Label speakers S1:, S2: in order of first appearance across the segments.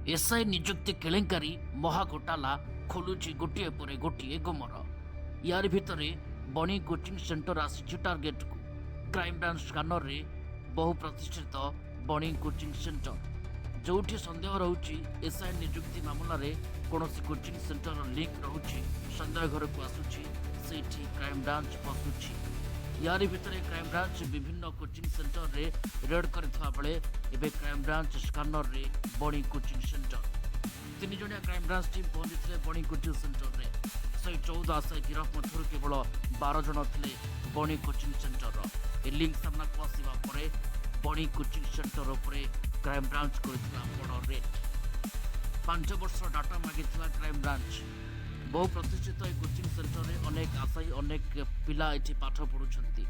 S1: SI ନିଯୁକ୍ତି କେଳେଙ୍କାରୀ ମହାଘୋଟାଲା ଖୋଲୁଛି ଗୋଟିଏ ପରେ ଗୋଟିଏ ଗୁମର। ୟାରି ଭିତରେ ବଣି କୋଚିଂ ସେଣ୍ଟର ଆସିଛି ଟାର୍ଗେଟକୁ। କ୍ରାଇମବ୍ରାଞ୍ଚ ସ୍କାନରରେ ବହୁ ପ୍ରତିଷ୍ଠିତ ବଣି କୋଚିଂ ସେଣ୍ଟର, ଯେଉଁଠି ସନ୍ଦେହ ରହୁଛି ଏସ୍ଆଇ ନିଯୁକ୍ତି ମାମଲାରେ କୌଣସି କୋଚିଂ ସେଣ୍ଟରର ଲିଙ୍କ ରହୁଛି, ସନ୍ଦେହ ଘରକୁ ଆସୁଛି, ସେଇଠି କ୍ରାଇମବ୍ରାଞ୍ଚ ପଶୁଛି। ୟାରି ଭିତରେ କ୍ରାଇମବ୍ରାଞ୍ଚ ବିଭିନ୍ନ କୋଚିଂ ସେଣ୍ଟରରେ ରେଡ୍ କରିଥିବା ବେଳେ ଏବେ କ୍ରାଇମବ୍ରାଞ୍ଚ ସ୍କାନରରେ ବଣି କୋଚିଂ ସେଣ୍ଟର। 3 ଜଣିଆ କ୍ରାଇମବ୍ରାଞ୍ଚ ଟିମ୍ ପହଞ୍ଚିଥିଲେ ବଣି କୋଚିଂ ସେଣ୍ଟରରେ। 114 ଆଶାୟୀ ଗିରଫ ମଧ୍ୟରୁ କେବଳ 12 ଜଣ ଥିଲେ ବଣି କୋଚିଂ ସେଣ୍ଟରର। ଏ ଲିଙ୍କ ସାମ୍ନାକୁ ଆସିବା ପରେ ବଣି କୋଚିଂ ସେଣ୍ଟର ଉପରେ କ୍ରାଇମବ୍ରାଞ୍ଚ କରିଥିଲା ବଡ଼ ରେଡ୍। 5 ବର୍ଷ ଡାଟା ମାଗିଥିଲା କ୍ରାଇମବ୍ରାଞ୍ଚ। ବହୁ ପ୍ରତିଷ୍ଠିତ ଏହି କୋଚିଂ ସେଣ୍ଟରରେ ଅନେକ ଆଶାୟୀ, ଅନେକ ପିଲା ଏଠି ପାଠ ପଢୁଛନ୍ତି।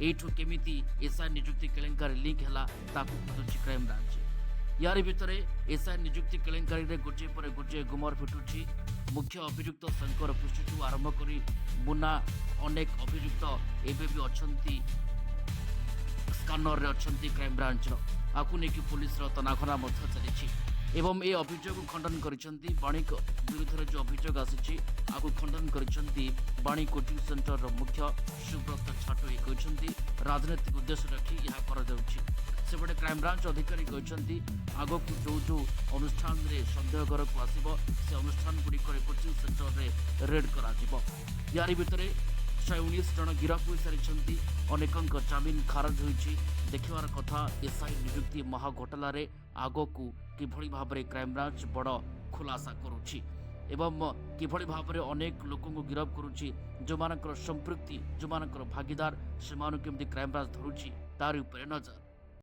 S1: ଏଇଠୁ କେମିତି ଏସ୍ଆଇ ନିଯୁକ୍ତି କେଳେଙ୍କାରୀ ଲିଙ୍କ ହେଲା, ତାକୁ ଖୋଜୁଛି କ୍ରାଇମବ୍ରାଞ୍ଚ। ୟାରି ଭିତରେ ଏସ୍ଆଇ ନିଯୁକ୍ତି କେଳେଙ୍କାରୀରେ ଗୋଟିଏ ପରେ ଗୋଟିଏ ଗୁମର ଫିଟୁଛି। ମୁଖ୍ୟ ଅଭିଯୁକ୍ତ ଶଙ୍କର ପୃଷ୍ଟିଠୁ ଆରମ୍ଭ କରି ମୁନା, ଅନେକ ଅଭିଯୁକ୍ତ ଏବେ ବି ଅଛନ୍ତି, ସ୍କାନରରେ ଅଛନ୍ତି କ୍ରାଇମବ୍ରାଞ୍ଚର। ଆକୁ ନେଇକି ପୋଲିସର ତନାଘନା ମଧ୍ୟ ଚାଲିଛି ଏବଂ ଏ ଅଭିଯୋଗ ଖଣ୍ଡନ କରିଛନ୍ତି। ବାଣୀଙ୍କ ବିରୁଦ୍ଧରେ ଯେଉଁ ଅଭିଯୋଗ ଆସିଛି, ଆକୁ ଖଣ୍ଡନ କରିଛନ୍ତି ବାଣୀ କୋଚିଂ ସେଣ୍ଟରର ମୁଖ୍ୟ ସୁବ୍ରତ ଛାଟୋଇ। କହିଛନ୍ତି, ରାଜନୈତିକ ଉଦ୍ଦେଶ୍ୟ ରଖି ଏହା କରାଯାଉଛି। ସେପଟେ କ୍ରାଇମବ୍ରାଞ୍ଚ ଅଧିକାରୀ କହିଛନ୍ତି, ଆଗକୁ ଯେଉଁ ଯେଉଁ ଅନୁଷ୍ଠାନରେ ସନ୍ଦେହ ଘରକୁ ଆସିବ, ସେ ଅନୁଷ୍ଠାନ ଗୁଡ଼ିକରେ, କୋଚିଂ ସେଣ୍ଟରରେ ରେଡ୍ କରାଯିବ। ୟାରି ଭିତରେ 119 ଜଣ ଗିରଫ ହୋଇସାରିଛନ୍ତି, ଅନେକଙ୍କ ଜାମିନ ଖାରଜ ହୋଇଛି। ଦେଖିବାର କଥା, ଏସ୍ଆଇ ନିଯୁକ୍ତି ମହାଘୋଟାଲାରେ ଆଗକୁ କିଭଳି ଭାବରେ କ୍ରାଇମବ୍ରାଞ୍ଚ ବଡ଼ ଖୁଲାସା କରୁଛି ଏବଂ କିଭଳି ଭାବରେ ଅନେକ ଲୋକଙ୍କୁ ଗିରଫ କରୁଛି। ଯେଉଁମାନଙ୍କର ସମ୍ପୃକ୍ତି, ଯେଉଁମାନଙ୍କର ଭାଗିଦାର, ସେମାନଙ୍କୁ କେମିତି କ୍ରାଇମବ୍ରାଞ୍ଚ ଧରୁଛି, ତାରି ଉପରେ ନଜର।